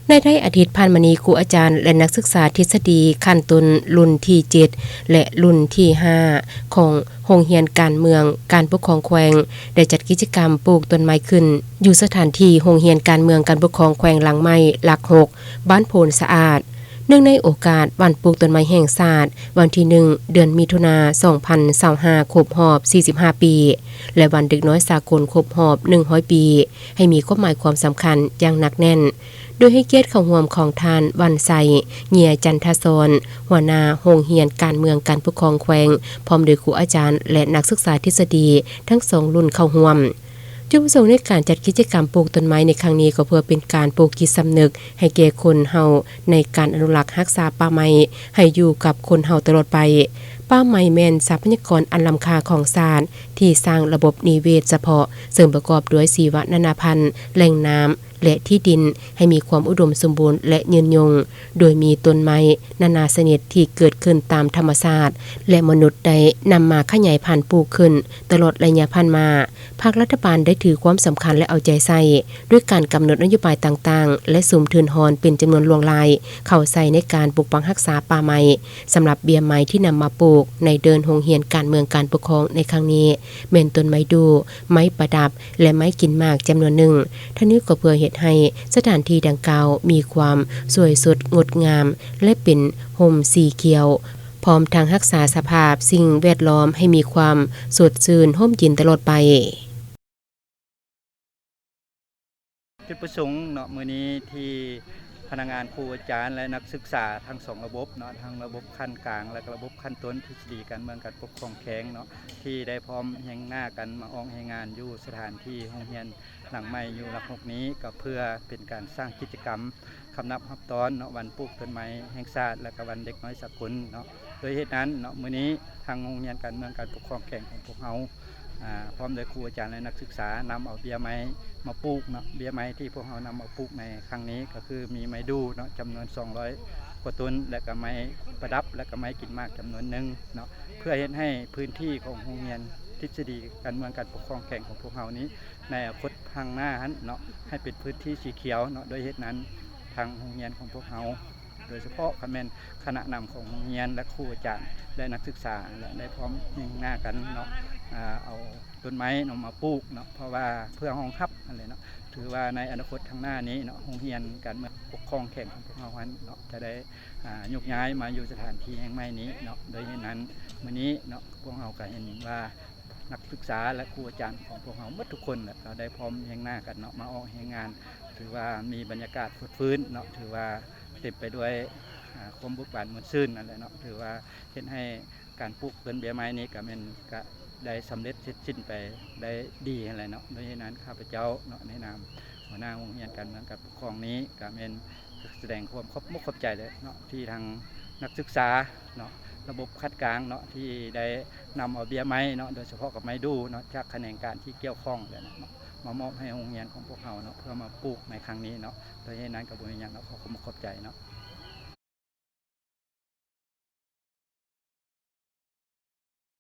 ໃນໄລຍະອາທິດຜ່ານມານີ້, ຄູອາຈານ ແລະ ນັກສຶກສາທິດສະດີຂັ້ນຕົ້ນລຸ້ນທີເຈັດ ແລະ ລຸ້ນທີຫ້າ ຂອງໂຮງຮຽນການເມືອງການປົກຄອງແຂວງ ໄດ້ຈັດກິດຈະກຳປູກຕົ້ນໄມ້ຂຶ້ນ ຢູ່ສະຖານທີ່ໂຮງຮຽນການເມືອງການປົກຄອງແຂວງຫຼັງໃໝ່ ຫຼັກຫົກ ບ້ານໂພນສະອາດ. ເນື່ອງໃນໂອກາດວັນປູກຕົ້ນໄມ້ແຫ່ງຊາດ ວັນທີໜຶ່ງ ເດືອນມິຖຸນາ ສອງພັນຊາວຫ້າ ຄົບຮອບສີ່ສິບຫ້າປີ ແລະ ວັນເດັກນ້ອຍສາກົນຄົບຮອບໜຶ່ງຮ້ອຍປີ ໃຫ້ມີຄວາມໝາຍຄວາມສຳຄັນຢ່າງໜັກແໜ້ນ, ໂດຍໃຫ້ກຽດເຂົ້າຮ່ວມຂອງທ່ານ ວັນໄຊ ເຫຍື້ອຈັນທະສອນ ຫົວໜ້າໂຮງຮຽນການເມືອງການປົກຄອງແຂວງ ພ້ອມໂດຍຄູອາຈານ ແລະ ນັກສຶກສາທິດສະດີທັງສອງລຸ້ນເຂົ້າຮ່ວມ. ຈຸດປະສົງໃນການຈັດກິດຈະກຳປູກຕົ້ນໄມ້ໃນຄັ້ງນີ້ ກໍເພື່ອເປັນການປູກຈິດສຳນຶກໃຫ້ແກ່ຄົນເຮົາໃນການອະນຸລັກຮັກສາປ່າໄມ້ໃຫ້ຢູ່ກັບຄົນເຮົາຕະຫຼອດໄປ. ປ່າໄມ້ແມ່ນຊັບພະຍາກອນອັນລ້ຳຄ່າຂອງຊາດ ທີ່ສ້າງລະບົບນິເວດສະເພາະ ເຊິ່ງປະກອບດ້ວຍຊີວະນານາພັນ, ແຫຼ່ງນ້ຳ ແລະ ທີ່ດິນ ໃຫ້ມີຄວາມອຸດົມສົມບູນ ແລະ ຍືນຍົງ, ໂດຍມີຕົ້ນໄມ້ນານາຊະນິດທີ່ເກີດຂຶ້ນຕາມທຳມະຊາດ ແລະ ມະນຸດໄດ້ນຳມາຂະຫຍາຍພັນປູກຂຶ້ນຕະຫຼອດໄລຍະຜ່ານມາ. ພາກລັດຖະບານໄດ້ຖືຄວາມສຳຄັນ ແລະ ເອົາໃຈໃສ່ ດ້ວຍການກຳນົດນະໂຍບາຍຕ່າງໆ ແລະ ສຸມທຶນຮອນເປັນຈຳນວນຫຼວງຫຼາຍ ເຂົ້າໃສ່ໃນການປົກປັກຮັກສາປ່າໄມ້. ສຳລັບເບ້ຍໄມ້ທີ່ນຳມາປູກໃນເດີ່ນໂຮງຮຽນການເມືອງການປົກຄອງໃນຄັ້ງນີ້ ແມ່ນຕົ້ນໄມ້ດູ່, ໄມ້ປະດັບ ແລະ ໄມ້ກິນໝາກຈຳນວນໜຶ່ງ. ທັງນີ້ກໍເພື່ອເຮັດໃຫ້ສະຖານທີ່ດັ່ງກ່າວມີຄວາມສວຍສົດງົດງາມ ແລະ ເປັນຮົ່ມສີຂຽວ, ພ້ອມທັງຮັກສາສະພາບສິ່ງແວດລ້ອມໃຫ້ມີຄວາມສົດຊື່ນຮົ່ມເຢັນຕະຫຼອດໄປ. ຈຸດປະສົງເນາະ ມື້ນີ້ທີ່ພະນັກງານ, ຄູອາຈານ ແລະ ນັກສຶກສາທັງສອງລະບົບເນາະ, ທັງລະບົບຂັ້ນກາງ ແລະ ກະລະບົບຂັ້ນຕົ້ນ ທິດສະດີການເມືອງການປົກຄອງແຂວງເນາະ ທີ່ໄດ້ພ້ອມແຮງໜ້າກັນມາອອກແຮງງານຢູ່ສະຖານທີ່ໂຮງຮຽນຫຼັງໃໝ່ຢູ່ຫຼັກຫົກນີ້ ກໍເພື່ອເປັນການສ້າງກິດຈະກຳ ຄຳນັບຮັບຕ້ອນເນາະ ວັນປູກຕົ້ນໄມ້ແຫ່ງຊາດ ແລະ ກະວັນເດັກນ້ອຍສາກົນເນາະ. ໂດຍເຫດນັ້ນເນາະ ມື້ນີ້ທາງໂຮງຮຽນການເມືອງການປົກຄອງແຂວງຂອງພວກເຮົາ ອາ ພ້ອມດ້ວຍຄູອາຈານ ແລະ ນັກສຶກສາ ນຳເອົາເບ້ຍໄມ້ມາປູກເນາະ. ເບ້ຍໄມ້ທີ່ພວກເຮົານຳເອົາປູກໃນຄັ້ງນີ້ ກໍຄືມີໄມ້ດູ່ເນາະ ຈຳນວນສອງຮ້ອຍກວ່າຕົ້ນ ແລະ ກະໄມ້ປະດັບ ແລະ ກະໄມ້ກິນໝາກຈຳນວນໜຶ່ງເນາະ ເພື່ອເຮັດໃຫ້ພື້ນທີ່ຂອງໂຮງຮຽນທິດສະດີການເມືອງການປົກຄອງແຂວງຂອງພວກເຮົານີ້ ໃນອະນາຄົດຂ້າງໜ້າຫັ້ນເນາະ ໃຫ້ເປັນພື້ນທີ່ສີຂຽວເນາະ. ໂດຍເຫດນັ້ນ ທາງໂຮງຮຽນຂອງພວກເຮົາ ໂດຍສະເພາະກະແມ່ນຄະນະນຳຂອງໂຮງຮຽນ ແລະ ຄູອາຈານ ແລະ ນັກສຶກສາ ແລະ ໄດ້ພ້ອມແຮງໜ້າກັນເນາະ ອາ ເອົາຕົ້ນໄມ້ເນາະ ມາປູກເນາະ ເພາະວ່າເພື່ອຮອງຮັບຫັ້ນແຫຼະເນາະ. ຖືວ່າໃນອະນາຄົດຂ້າງໜ້ານີ້ເນາະ ໂຮງຮຽນການເມືອງປົກຄອງແຂວງຂອງພວກເຮົາຫັ້ນເນາະ ຈະໄດ້ ອາ ໂຍກຍ້າຍມາຢູ່ສະຖານທີ່ແຫ່ງໃໝ່ນີ້ເນາະ. ໂດຍເຫດນັ້ນ ມື້ນີ້ເນາະ ພວກເຮົາກະເຫັນວ່າ ນັກສຶກສາ ແລະ ຄູອາຈານຂອງພວກເຮົາໝົດທຸກຄົນແຫຼະ ກໍໄດ້ພ້ອມແຮງໜ້າກັນເນາະ ມາອອກແຮງງານ. ຖືວ່າມີບັນຍາກາດຟົດຟື້ນເນາະ ຖືວ່າເຕັມໄປດ້ວຍ ອາ ຄວາມເບີກບານມ່ວນຊື່ນນັ້ນແຫຼະເນາະ. ຖືວ່າເຮັດໃຫ້ການປູກຕົ້ນເບ້ຍໄມ້ນີ້ ກະແມ່ນ ກະໄດ້ສຳເລັດເສັດສິ້ນໄປໄດ້ດີຫັ້ນແຫຼະເນາະ. ໂດຍເຫດນັ້ນ ຂ້າພະເຈົ້າເນາະ ໃນນາມຫົວໜ້າໂຮງຮຽນການເມືອງການປົກຄອງນີ້ ກະແມ່ນສະແດງຄວາມຂອບມຸກຂອບໃຈເລີຍເນາະ ທີ່ທາງນັກສຶກສາເນາະ ລະບົບຂັ້ນກາງເນາະ ທີ່ໄດ້ນຳເອົາເບ້ຍໄມ້ເນາະ ໂດຍສະເພາະກະໄມ້ດູ່ເນາະ ຈາກຂະແໜງການທີ່ກ່ຽວຂ້ອງແຫຼະເນາະ ມາມອບໃຫ້ໂຮງຮຽນຂອງພວກເຮົາເນາະ ເພື່ອມາປູກໃນຄັ້ງນີ້ເນາະ. ໂດຍເຫດນັ້ນກະບໍ່ມີຫຍັງເນາະ ຂໍຂອບມຸກຂອບໃຈເນາະ.